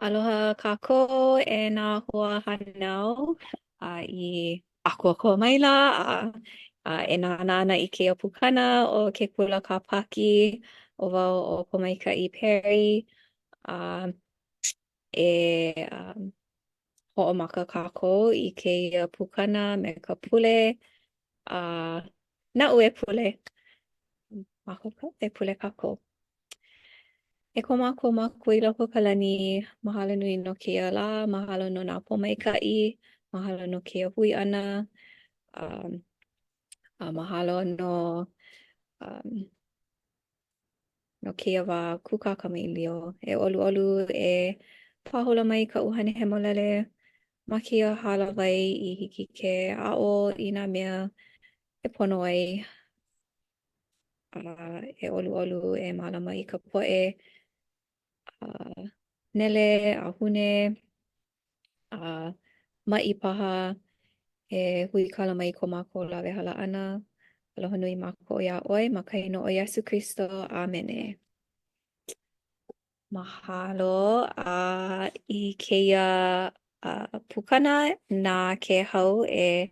Aloha kākou e nā hoa hānau a i ʻākoakoa maila a a e nānā ana i kēia pukana o ke kula kāpaki. ʻO wau ʻo Pōmaikaʻi Perry a e hoʻomaka kākou i kēia pukana me ka pule a naʻu e pule. Mākaukau e pule kākou. E ko mākou Makua i loko o ka lani, mahalo nui no kēia lā, mahalo no nā pōmaikaʻi, mahalo no kēia hui ʻana, um, a mahalo no um, no kēia wā kūkā kamaʻilio. E ʻoluʻolu e pāhola mai ka ʻUhane Hemolele ma kēia hālāwai i hiki ke aʻo i nā mea e pono ai a e ʻoluʻolu e mālama i ka poʻe a nele a hune a maʻi paha e huikala mai ko mākou lawehala ʻana. Aloha nui mākou iā ʻoe ma ka inoa o Iesū Kristo. ʻĀmene. Mahalo a i kēia uh, pukana na Kēhau e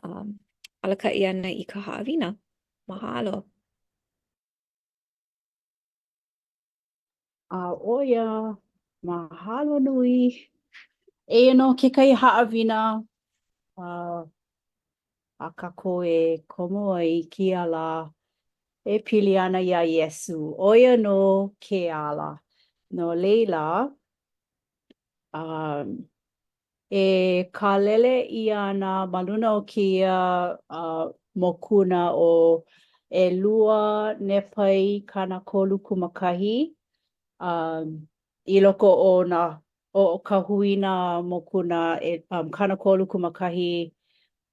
um, alakaʻi ana i ka haʻawina. Mahalo. A ʻo ia, mahalo nui. Eia nō kekahi haʻawina uh, a kākou e komo ai i kēia lā e pili ana iā Iesū, ʻo ia nō ke ala. No laila, um, e kālele ʻia ana ma luna o kēia uh, mokuna o ʻelua Nepai 31, um, i loko o nā o ka huina mokuna e um, 31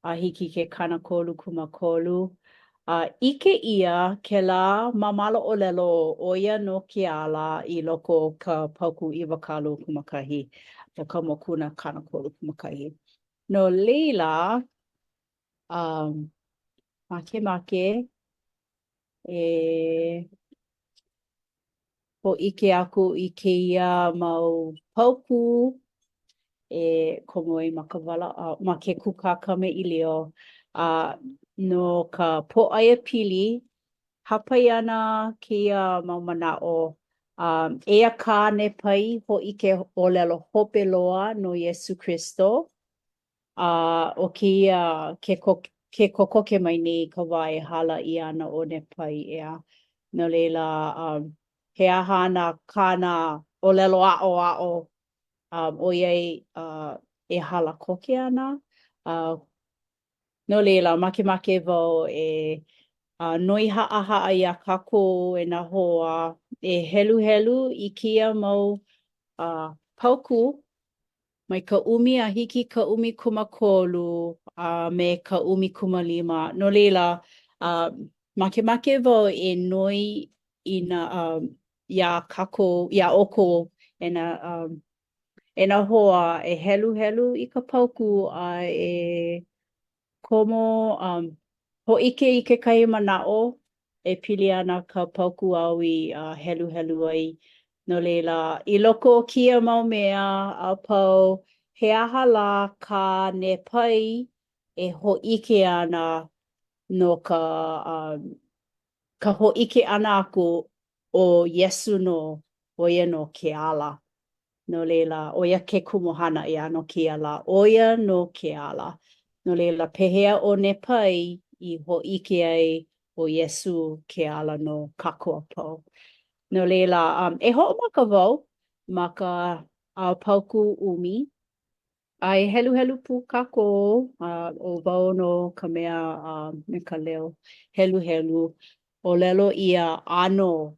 a hiki ke 33. A ʻike ʻia kēlā māmala ʻōlelo ʻo ia nō ke ala i loko o ka paukū 21 o ka mokuna 31. No laila, um, makemake e hōʻike aku i kēia mau paukū e komo ai ma ka walaʻau, ma ke kūkā kamaʻilio, a no ka pōʻaiapili, hāpai ana kēia mau manaʻo, a eia kā Nepai hōʻike ʻōlelo hope loa no Iesū Kristo, A ʻo kēia, ke ke kokoke mai nei ka wā e hala ʻia ana ʻo Nepai, ʻeā. No laila, um, he aha ana kāna ʻōlelo aʻoaʻo um, ʻoiai uh, e hala koke ana? Uh, no laila, makemake wau e uh, noi haʻahaʻa iā kākou e nā hoa e heluhelu i kēia mau uh, paukū Mai ka ʻumi a hiki ka ʻumikūmākolu a me ka ʻumikūmālima. No laila, uh, makemake wau e noi i nā, um, iā kākou, iā ʻoukou e nā, um, e nā hoa e heluhelu i ka paukū a e komo, um, hōʻike i kekahi manaʻo e pili ana ka paukū āu i uh, heluhelu ai. No laila, i loko o kēia mau mea a pau, he aha lā kā Nepai e hōʻike ana no ka, um, ka hōʻike ʻana aku ʻo Iesū nō, ʻo ia nō ke ala. No laila, ʻo ia ke kumuhana ʻeā no kēia lā, ʻo ia nō ke ala. No laila, pehea ʻo Nepai i hōʻike ai ʻo Iesū ke ala no kākou a pau? No laila, um, e hoʻomaka wau ma ka uh, paukū ʻumi. A e heluhelu pū kākou, a ʻo wau nō ka mea uh, me ka leo heluhelu, ʻōlelo ʻia, ʻānō,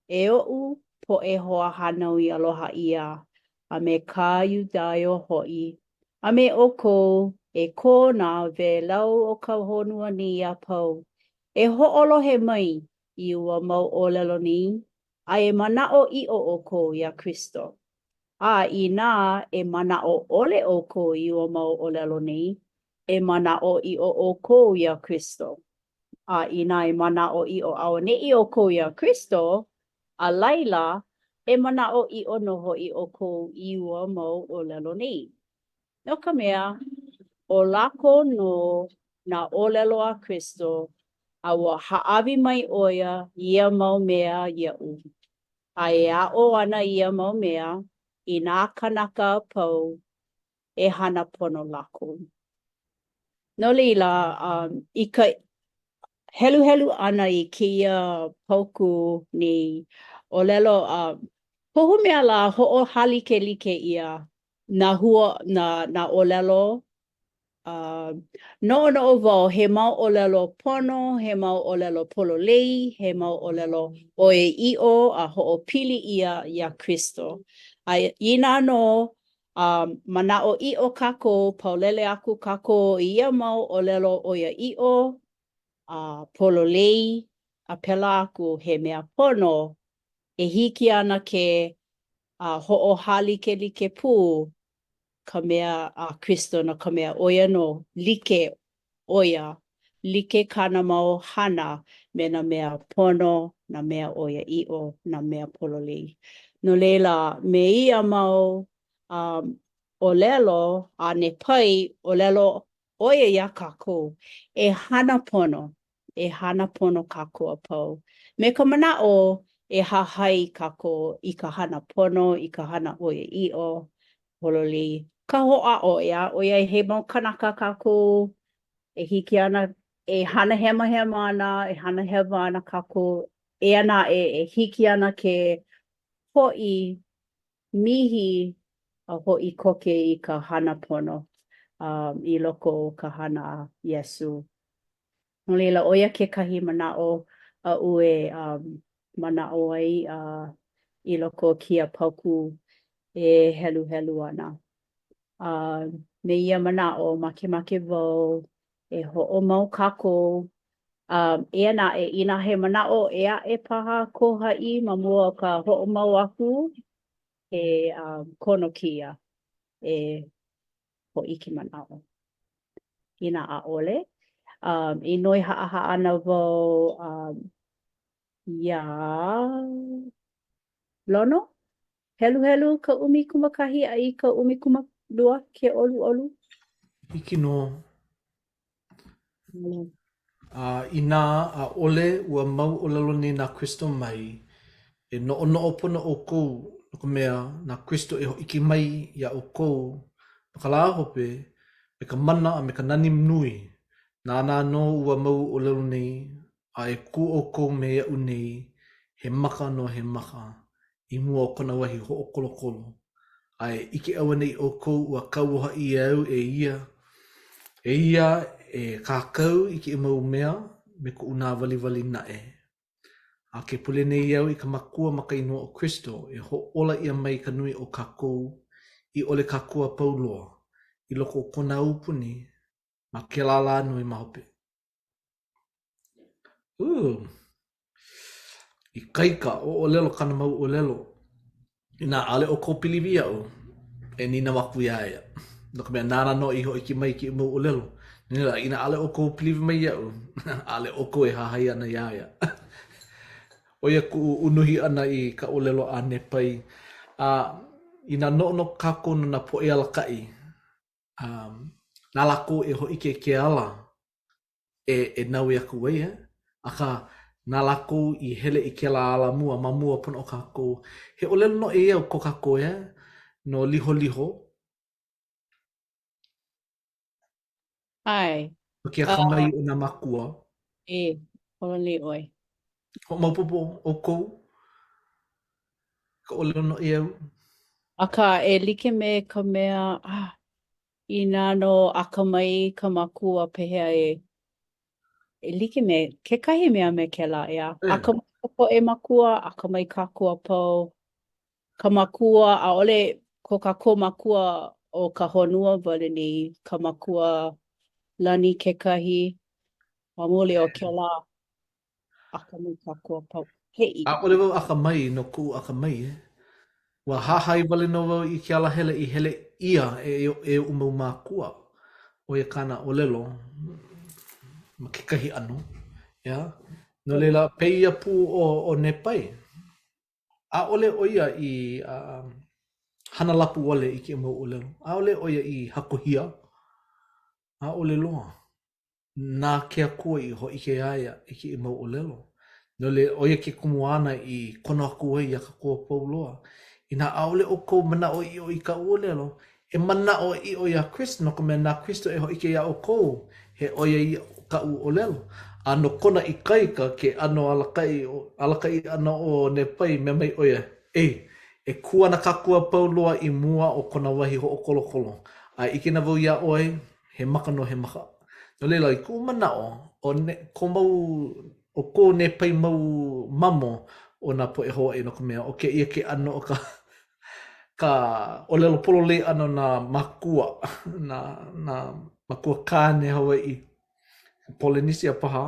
e oʻu poʻe hoahānau i aloha ʻia, a me kā Iudaio hoʻi, a me ʻoukou e ko nā wēlau o ka honua nei a pau, e hoʻolohe mai i ua mau ʻōlelo nei, a e manaʻoʻiʻo ʻoukou iā Kristo. A inā e manaʻo ʻole ʻoukou i ua mau ʻōlelo nei, e manaʻoʻiʻo ʻoukou iā Kristo. A inā e manaʻoʻiʻo auaneʻi ʻoukou iā Kristo, a laila, E manaʻoʻiʻo nō hoʻi ʻoukou i ua mau ʻōlelo nei, no ka mea, ʻo lākou nō nā ʻōlelo a Kristo, a ua hāʻawi mai ʻo ia ia mau mea iaʻu, a e aʻo ana ia mau mea i nā kānaka a pau e hana pono lākou. No laila, um, i ka heluhelu ʻana i kēia paukū nei, ʻōlelo, uh, kohu mea lā hoʻohālikelike ʻia nā hua, nā, nā ʻōlelo, uh, noʻonoʻo wau he mau ʻōlelo pono, he mau ʻōlelo pololei, he mau ʻōlelo ʻoiaʻiʻo a hoʻopili ʻia iā Kristo. A inā nō A manaʻoʻiʻo kākou, paulele aku kākou i ia mau ʻōlelo ʻoiaʻiʻo, a pololei, a pēlā aku, he mea pono e hiki ana ke hoʻohālikelike pū ka mea a Kristo no ka mea ʻo ia nō like ʻo ia, like kāna mau hana me nā mea pono, nā mea ʻoiaʻiʻo, nā mea pololei. No laila, me ia mau um, ʻōlelo a Nepai, ʻōlelo ʻo ia iā kākou, e hana pono, e hana pono kākou a pau. Me ka manaʻo e hahai kākou i ka hana pono, i ka hana ʻoiaʻiʻo, pololei. Ka hoʻāʻo, ʻeā, ʻoiai he mau kanaka kākou e hiki ana e hana hemahema ana, e hana hewa ana kākou, eia naʻe e hiki ana ke hoʻi mihi a hoʻi koke i ka hana pono um, i loko o ka hana a Iesū. No laila, ʻo ia kekahi manaʻo aʻu e um, manaʻo ai uh, i loko o kēia paukū e heluhelu ana. A uh, me ia manaʻo, makemake wau e hoʻomau kākou. Um, eia naʻe, inā he manaʻo ʻē aʻe paha ko haʻi ma mua o ka hoʻomau aku, he um, kono kēia e hōʻike manaʻo. Inā ʻaʻole, um, e noi haʻahaʻa ana wau um, iā Lono, heluhelu ka 11 a i ka 12 ke ʻoluʻolu. Hiki nō. A inā ʻaʻole ua mau ʻōlelo nei na Kristo mai, e noʻonoʻo pono ʻoukou, no ka mea, na Kristo e hōʻike mai iā ʻoukou ma ka lā hope, me ka mana a me ka nani nui, nāna nō ua mau ʻōlelo nei, a e kū ʻoukou me iaʻu nei, he maka no he maka, i mua o kona wahi hoʻokolokolo, a e ʻike auaneʻi ʻoukou ua kauoha ʻia au e ia, e ia e kākau i kēia mau mea me koʻu nāwaliwali naʻe. A ke pule nei au i ka Makua ma ka inoa ʻo Kristo e hoʻōla ʻia mai ka nui o kākou, i ʻole kākou a pau loa, i loko o kona aupuni ma kēlā lā nui ma hope. Ooh. Ikaika, ʻōlelo kāna mau ʻōlelo. Inā ʻaʻole ʻoukou piliwi iaʻu, e nīnau aku iā ia. No ka mea, nāna nō i hōʻike mai i kēia mau ʻōlelo. No laila, inā ʻaʻole ʻoukou piliwi mai iaʻu, ʻaʻole ʻoukou e hahai ana iā ia. ʻO ia kuʻu unuhi ʻana i ka ʻōlelo a Nepai. A inā noʻonoʻo kākou no nā poʻe alakaʻi, um, na lākou e hōʻike ke ala e, e naue aku ai, eh? Akā, na lākou i hele i kēlā ala mua, ma mua pono o kākou. He ʻōlelo noʻeau ko kākou, eh? No Liholiho. ʻAe. No ke akamai uh, o nā mākua. E, pololei ʻoe. Hoʻomaopopo ʻoukou ka ʻōlelo noʻeau? Akā, e like me ka mea, ah, inā nō akamai ka makua pehea e, e like me kekahi mea me kēlā, ʻeā? E. Akamai ka poʻe makua, akamai kākou a pau. Ka makua, ʻaʻole ko kākou makua o ka honua wale nei, ka makua lani kekahi, ma muli o kēlā. Akamai kākou a pau. He. ʻAʻole wau akamai no kuʻu akamai, eh. Ua hahai wale nō wau i ke alahele i hele ʻia e, e oʻu mau mākua. ʻO ia kāna ʻōlelo ma kekahi ʻano, ʻeā? No laila, pēia pū ʻo, ʻo Nepai. ʻAʻole ʻo ia i hana lapuwale i kēia mau ʻōlelo. ʻAʻole ʻo ia i hakuhia. ʻAʻole loa. Na ke Akua i hōʻike iā ia i kēia mau ʻōlelo. No laila, ʻo ia ke kumu āna i kono aku ai iā kākou a pau loa. Inā ʻaʻole ʻoukou manaʻoʻiʻo i kaʻu ʻōlelo, e manaʻoʻiʻo iā Kristo, no ka mea, na Kristo e hōʻike iā ʻoukou, he ʻoiaʻiʻo kaʻu ʻōlelo. A no kona ikaika ke ʻano alakaʻi, alakaʻi ʻana o Nepai, mea mai ʻo ia, E, e kū ana kākou a pau loa i mua o kona wahi hoʻokolokolo, a e ʻike ana wau iā ʻoe, he maka nō he maka. No laila, i kuʻu manaʻo, ʻo ne, ko mau, ʻo ko Nepai mau mamo o nā poʻe Hawaiʻi no ka mea, ʻo kēia ke ʻano o ka ka ʻōlelo pololei ʻana o nā mākua, nā, nā mākua kāne Hawaiʻi, Polenesia paha,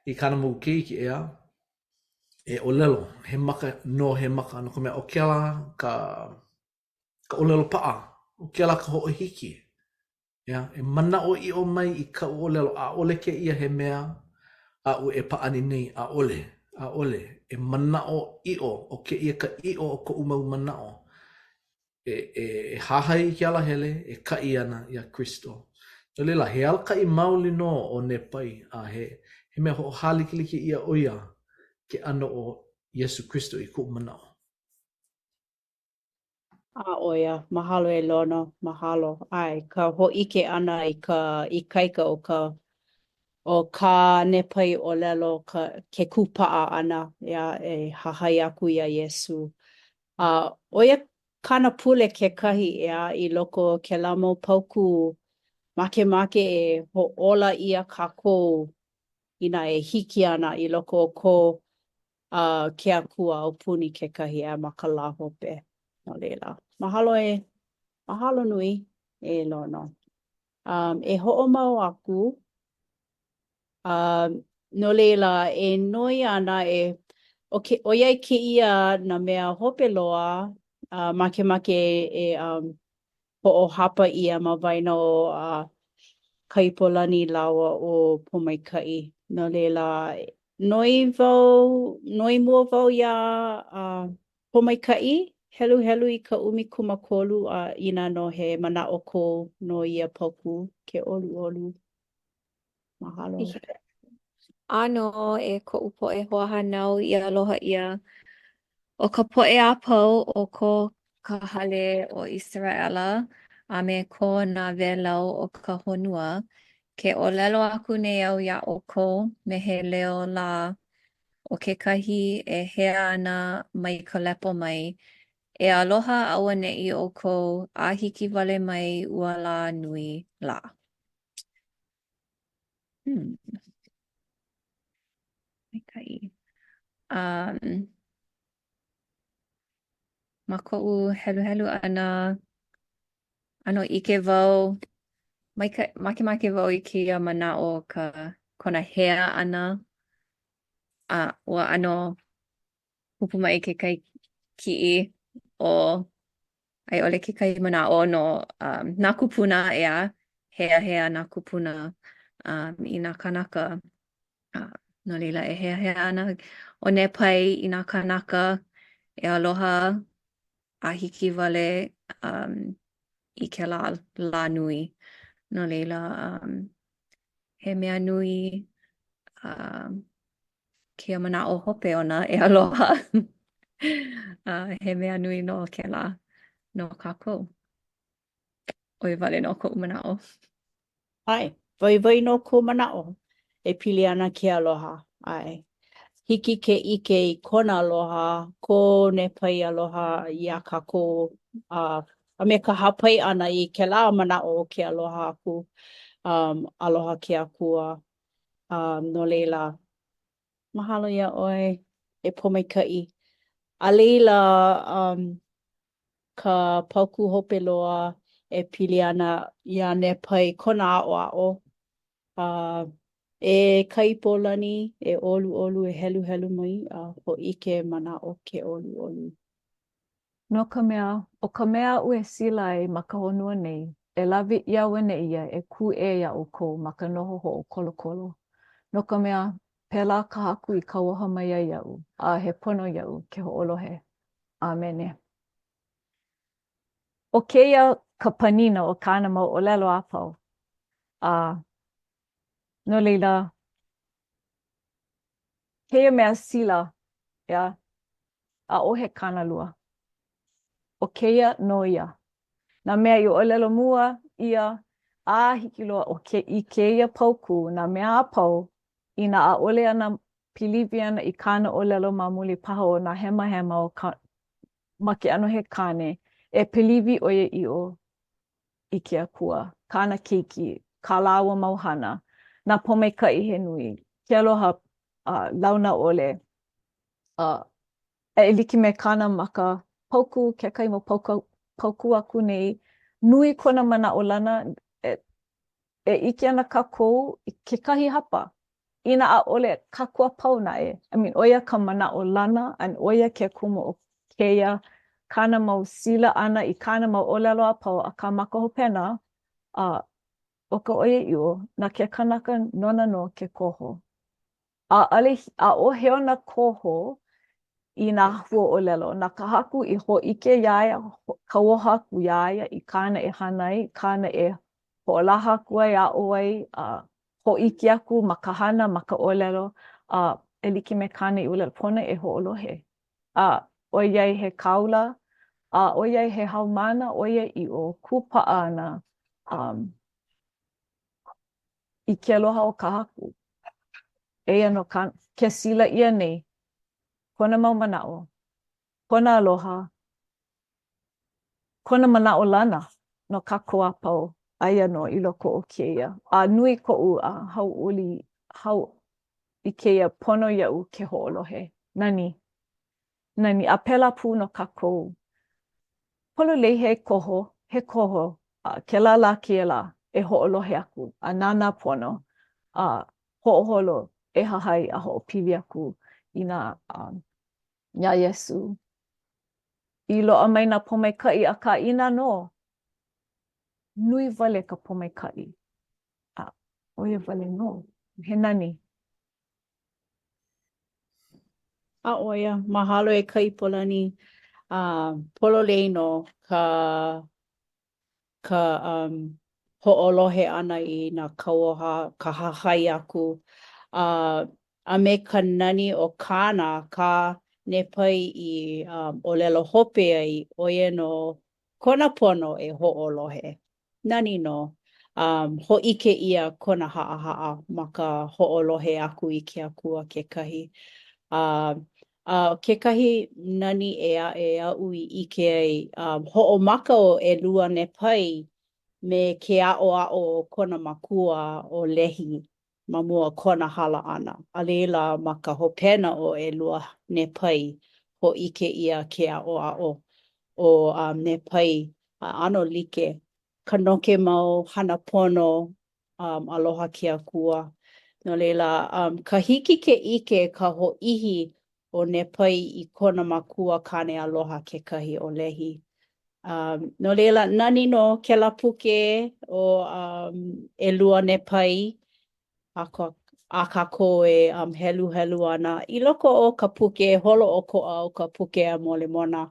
i kāna mau keiki, ʻeā? E ʻōlelo, he maka nō he maka, no ka mea, ʻo kēlā ka ka ʻōlelo paʻa, ʻo kēlā ka hoʻohiki. ʻEā, e manaʻoʻiʻo mai i kaʻu ʻōlelo, ʻaʻole kēia he mea aʻu e pāʻani nei, ʻaʻole, ʻaʻole. E manaʻoʻiʻo, ʻo kēia ka ʻiʻo o koʻu mau manaʻo. E, e, e hahai i ke alahele e kaʻi ana iā Kristo. No laila, he alakaʻi maoli nō ʻo Nepai, a he, he mea hoʻohālikelike ʻia ʻo ia ke ʻano o Iesū Kristo i kuʻu manaʻo. A ʻo ia, mahalo e Lono, mahalo. ʻAe, ka hōʻike ʻana i ka ikaika o ka o kā Nepai ʻōlelo, ka ke kūpaʻa ʻana, ʻeā, e hahai aku iā Iesū. A ʻo ia kāna pule kekahi, ʻeā, i loko o kēlā mau paukū, makemake e hoʻōla ʻia kākou inā e hiki ana i loko o ko a ke Akua aupuni kekahi a ma ka lā hope. No laila, mahalo e, mahalo nui e Lono. Um, e hoʻomau aku, um, no laila, e noi ana e, ʻo ke, ʻoiai kēia nā mea hope loa, uh, makemake e, e um, hoʻohapa ʻia ma waena o uh, Kaipolani lāua ʻo Pōmaikaʻi. No laila, noi wau, noi mua wau iā uh, Pōmaikaʻi, heluhelu i ka 13 a inā nō he manaʻo kou no ia paukū, ke ʻoluʻolu. Mahalo. ʻĀnō, e koʻu poʻe hoahānau i aloha ʻia, ʻo ka poʻe a pau o ko ka hale o ʻIseraʻela, a me ko nā wēlau o ka honua, ke ʻōlelo aku nei au iā ʻoukou me he leo lā o kekahi e hea ana mai ka lepo mai, e aloha auaneʻi ʻoukou a hiki wale mai ua lā nui lā. Hmm. Maikaʻi. Um, ma koʻu heluhelu ʻana, ʻano ʻike wau, maika, makemake wau i kēia manaʻo ka kona hea ʻana, a ua ʻano kupu mai kekahi kiʻi o a i ʻole kekahi manaʻo no um, nā kūpuna, ʻeā, heahea nā kūpuna um, i nā kānaka. Uh, no laila, e heahea ana ʻo Nepai i nā kānaka e aloha a hiki wale um, i kēlā lā nui. No laila, um, he mea nui um, kēia manaʻo hope ona e aloha. uh, he mea nui nō kēlā no kākou. ʻO ia wale nō koʻu manaʻo. ʻAe, waiwai nō kou manaʻo e pili ana ke aloha. ʻAe. Hiki ke ʻike i kona aloha, ko Nepai aloha iā kākou, a, a me ka hāpai ʻana i kēlā manaʻo o ke aloha aku, um, aloha ke Akua. Um, no laila, mahalo iā ʻoe e Pōmaikaʻi. A laila, um, ka paukū hope loa e pili ana iā Nepai, kona aʻoaʻo. Uh, e Kaipolani, e ʻoluʻolu, e heluhelu mai, a hōʻike manaʻo ke ʻoluʻolu. No ka mea, ʻo ka mea aʻu e sila ai ma ka honua nei, e lawe ʻia auaneʻi ia e kūʻē iā ʻoukou ma ka noho hoʻokolokolo. No ka mea, pēlā ka Haku i kauoha mai ai iaʻu, a he pono iaʻu ke hoʻolohe. ʻĀmene. ʻO kēia ka panina o kāna mau ʻōlelo a pau. A no laila, kēia mea sila, ʻeā, ʻaʻohe kānalua. ʻO kēia nō ia. Nā mea i ʻōlelo mua ʻia a hiki loa o ke, i kēia paukū, nā mea a pau, inā ʻaʻole ana piliwi ana i kāna ʻōlelo ma muli paha o nā hemahema o ka ma ke ʻano he kāne, e piliwi ʻoiaʻiʻo i ke Akua, kāna keiki, kā lāua mau hana, nā pōmaikaʻi he nui, ke aloha uh, launa ʻole, uh, e like me kāna ma ka paukū, kekahi mau paukū, paukū aku nei, nui kona manaʻolana, e, e ʻike ana kākou i kekahi hapa. Inā ʻaʻole kākou a pau naʻe, I mean, ʻo ia ka manaʻolana and ʻo ia ke kumu o kēia kāna mau sila ʻana i kāna mau ʻōlelo a pau, akā ma ka hopena, uh, ʻo ka ʻoiaʻiʻo, na ke kanaka nona nō ke koho. ʻAʻole, ʻaʻohe ona koho i nā huaʻōlelo. Na ka Haku i hōʻike iā ia, kauoha aku iā ia i kāna e hana ai, kāna e hoʻolaha aku ai, aʻo ai, a hōʻike aku ma ka hana, ma ka ʻōlelo, a e like me kāna i ʻōlelo, pono e hoʻolohe. A ʻoiai he kāula, a ʻoiai he haumāna ʻoiaʻiʻo, kūpaʻa ana um, i ke aloha o ka Haku. Eia nō ka, ke sila ʻia nei kona mau manaʻo, kona aloha, kona manaʻolana no kākou a pau, aia nō i loko o kēia. A nui koʻu a hauʻoli hau i kēia pono iaʻu ke hoʻolohe. Nani. Nani. A pēlā pū no kākou. Pololei he koho, he koho a kēlā lā kēia lā e hoʻolohe aku a nānā pono a hoʻoholo e hahai a hoʻopili aku i nā um, iā Iesū. I loaʻa mai nā pōmaikaʻi, akā inā nō, nui wale ka pōmaikaʻi. A ʻo ia wale nō, he nani. A ʻo ia, mahalo e Kaipolani. A pololei nō ka ka um, hoʻolohe ʻana i nā kauoha, ka hahai aku, a, a me ka nani o kāna, kā Nepai i um, ʻōlelo hope ai, ʻo ia nō kona pono e hoʻolohe. Nani nō. Um, hōʻike ʻia kona haʻahaʻa ma ka hoʻolohe aku i ke Akua kekahi. A A kekahi nani ʻē aʻe aʻu i ʻike ai, um, hoʻomaka ʻo ʻElua Nepai me ke aʻoaʻo o kona makua ʻo Lehi ma mua o kona hala ʻana. A laila, ma ka hopena o ʻElua Nepai, hōʻike ʻia ke aʻoaʻo o um, Nepai a ʻano like ka noke mau hana pono um, aloha ke Akua. No laila, um, ka hiki ke ʻike ka hōʻihi o Nepai i kona makua kāne aloha kekahi ʻo Lehi. Um, no laila, nani nō kēlā puke ʻo um, ʻElua Nepai a, ka, a kākou e um, heluhelu ana i loko o ka puke holoʻokoʻa o ka puke a Molemona.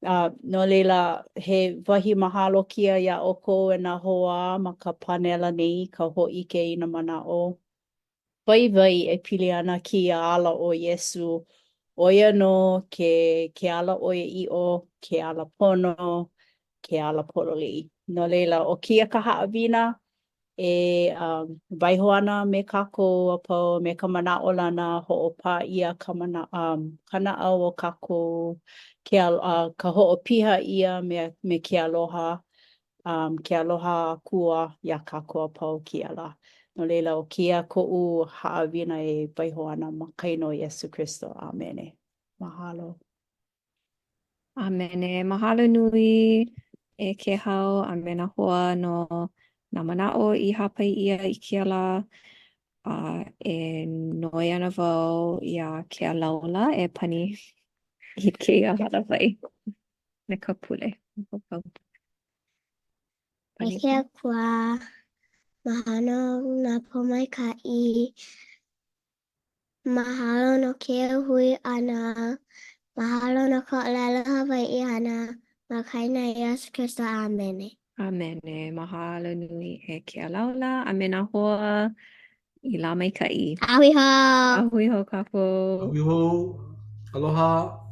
A no laila, he wahi mahalo kēia iā ʻoukou e nā hoa ma ka pānela nei, ka hōʻike i nā manaʻo waiwai e pili ana kēia ala o Iesū. ʻO ia nō ke, ke ala ʻoiaʻiʻo, ke ala pono, ke ala pololei. No laila, ʻo kēia ka haʻawina e um, waiho ana me kākou a pau me ka manaʻolana hoʻopā ʻia ka, mana, um, ka naʻau o kākou, ke, uh, ka hoʻopiha ʻia me, me ke aloha, um, ke aloha Akua iā kākou a pau kēia lā. No laila, ʻo kēia koʻu haʻawina e waiho ana ma ka inoa o Iesū Kristo. ʻĀmene. Mahalo. ʻĀmene. Mahalo nui e Kēhau a me nā hoa no nā manaʻo i hāpai ʻia i kēia lā. A e noi ana wau iā Kealaula e pani i kēia hālāwai me ka pule. E ke Akua, mahalo nā pōmaikaʻi. Mahalo no kēia hui ʻana. Mahalo no ka ʻōlelo Hawaiʻi ʻana ma ka inoa Iesū Kristo. ʻĀmene. ʻĀmene. Mahalo nui e Kealaula a me nā hoa i lā maikaʻi. A hui hou! A hui hou kākou. A hui hou. Aloha.